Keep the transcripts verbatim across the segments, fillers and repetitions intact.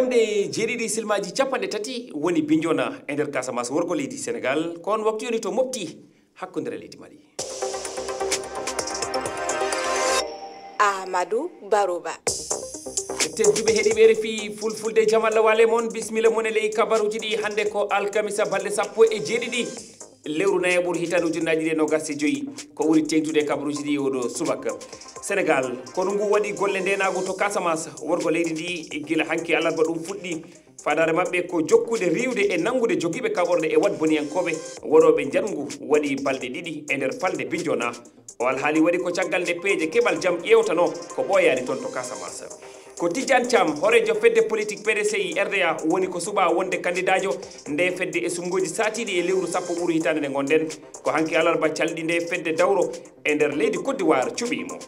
Nde jeeɗiɗi silmaaji capanɗe tati woni Bignona e nder Casamance worgo leydi Senegal, ko on waktu yoni to Mopti, hakkunde leydi Mali. Ahmadou Barouba. Tedduɓe heɗiiɓe R F I Fulfulde, jam Allah waale mon, bisimilla mon e ley kabaruuji ɗi. Hannde ko alkamisa, balɗe sappo e jeeɗiɗi lewru nayaɓuru hitaande ujunnaaji ɗiɗi e noogas e joyi. Ko ɓuri teeŋtude e kabaruuji ɗi oɗo subaka. Senegal, konu ngu waɗi golle ndeenaagu to Casamance, worgo leydi ndi, gila hanki alarba ɗum fuɗɗi. Faandaare maɓɓe ko jokkude riiwde e nanngude jogiiɓe kaɓorɗe e waɗboniyankooɓe waɗooɓe njanngu waɗi balɗe ɗiɗi e nder falnde Bignona. O alhaali waɗi ko caggal nde peeje keɓal jam ƴeewtanoo ko ɓooyaani toon to Casamance. Ko Tidiane Thiam, hooreejo fedde politik P D C I R D A, woni ko suɓaa wonde kandidaajo nde fedde e suɓngooji saatiiɗi e lewru sappo ɓuru hitaande nde ngonɗen. Ko hanki alarba calɗi nde fedde dawro e nder leydi Côte d'Ivoire cuɓii mo.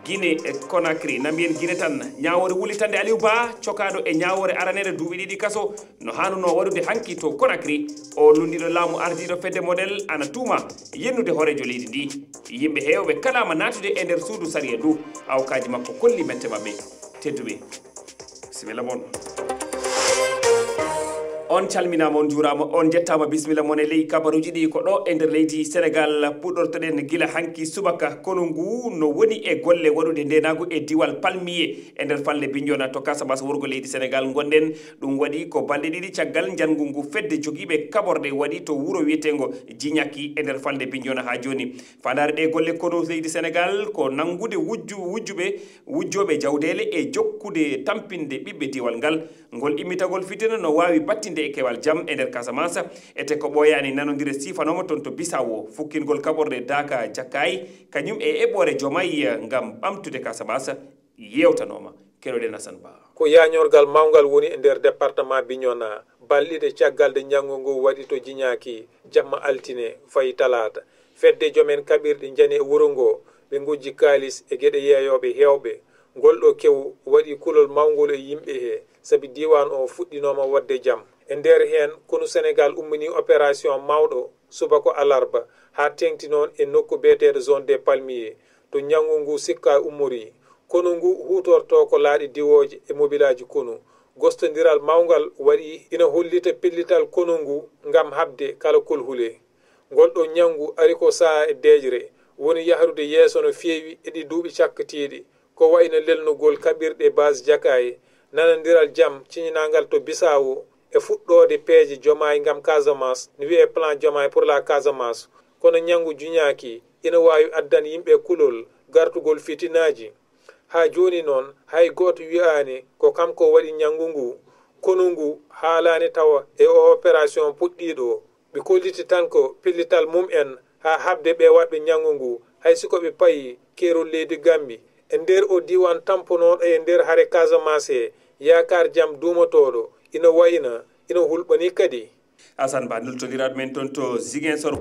Guinée Conakry, na mbiyen Guinée tan, ñaawoore wullitannde Aliou Ba, cokaaɗo e ñaawoore araneere duuɓi ɗiɗi kaso, no haanunoo waɗude hanki to Conakry. O lunndiiɗo laamu ardiiɗo fedde Model ana tuuma yennude hooreejo leydi ndi. Yimɓe heewɓe kalaama naatude e nder suudu sariya ndu, awokaaji makko kolli mette maɓɓe. Tedduɓe, bisimilla mon. On calminaama, on njuuraama, on njettaama, bisimilla mon e ley kabaruuji ɗi. Ko ɗo e nder leydi Senegal puɗɗortoɗen gila hanki subaka. Konu ngu no woni e golle waɗude ndeenaagu e diwal Palmier e nder falnde Bignona to Casamance worgo leydi Senegal ngonɗen. Ɗum waɗi ko balɗe ɗiɗi caggal njanngu ngu fedde jogiiɓe kaɓorɗe waɗi to wuro wiyeteengo Jiñaki e nder falnde Bignona haa jooni. Faandaare ɗee golle konu leydi Senegal ko nanngude wujju-, wujjuɓe, wujjooɓe jawdeele e jokkude tampinde ɓiɓɓe diiwal ngal. Ngol immitagol fitina no waawi battinde e keewal jam e nder Casamance. Ete ko ɓooyaani nanondire siifanooma toon to Bissau, fukkingol kaɓorɗe Daaka Jakkaay, kañum e eɓɓoore Jomaay ngam ɓamtude Casamance, yeewtanooma. Keɗoɗen Asan Ba. Ko yaañorgal mawngal woni e nder departement Bignona, balɗe ɗiɗi caggal nde njanngu ngu waɗi to Jiñaki, jamma altine fayi talaata. Fedde joom en kaɓirɗe njani e wuro ngo, ɓe ngujji kaalis e geɗe yeeyooɓe heewɓe. Ngol ɗoo kewu waɗi kulol mawngol e yimɓe hee, sabi diiwaan oo fuɗɗinooma waɗde jam. E nder heen, konu Senegaal umminii operasiyoŋ mawɗo subaka alarba, haa teeŋti noon e nokku biyeteeɗo Zone des Palmiers, to njanngu nguu sikkaa ummorii. Konu nguu huutortoo ko laaɗe diwooje e mobilaaji konu. Gostondiral mawngal waɗii ina hollita pellital konu nguu ngam haɓde kala kolhule. Ngol ɗoo njanngu ari ko sahaa e deeƴre woni yahrude yeeso no feewi e ɗii duuɓi cakkitiiɗi, ko wayi no lelnugol kaɓirɗe Base Jakay, nanondiral jam ciñinaangal to Bissau e fuɗɗoode peeje Jomaay ngam Casamance, no wiyee Plan Jomaay pour la Casamance. Kono njanngu Jiñaki ina waawi addande yimɓe kulol, gartugol fitinaaji. Haa jooni noon, hay gooto wiyaani ko kanko waɗi njanngu nguu. Konu nguu haalaani tawa e oo operasiyoŋ puɗɗiiɗo. Ɓe kolliti tan ko pellital mum en haa haɓde ɓee waɗɓe njanngu nguu, hay si ko ɓe payi keerol leydi Gammbi. E nder oo diiwaan tamponooɗo e nder hare Casamance hee, yaakaar jam duumotooɗo ina wayna, ina hulɓanii kadi. Asan Ba, nultondiraaɗo men toon to Ziguinchor.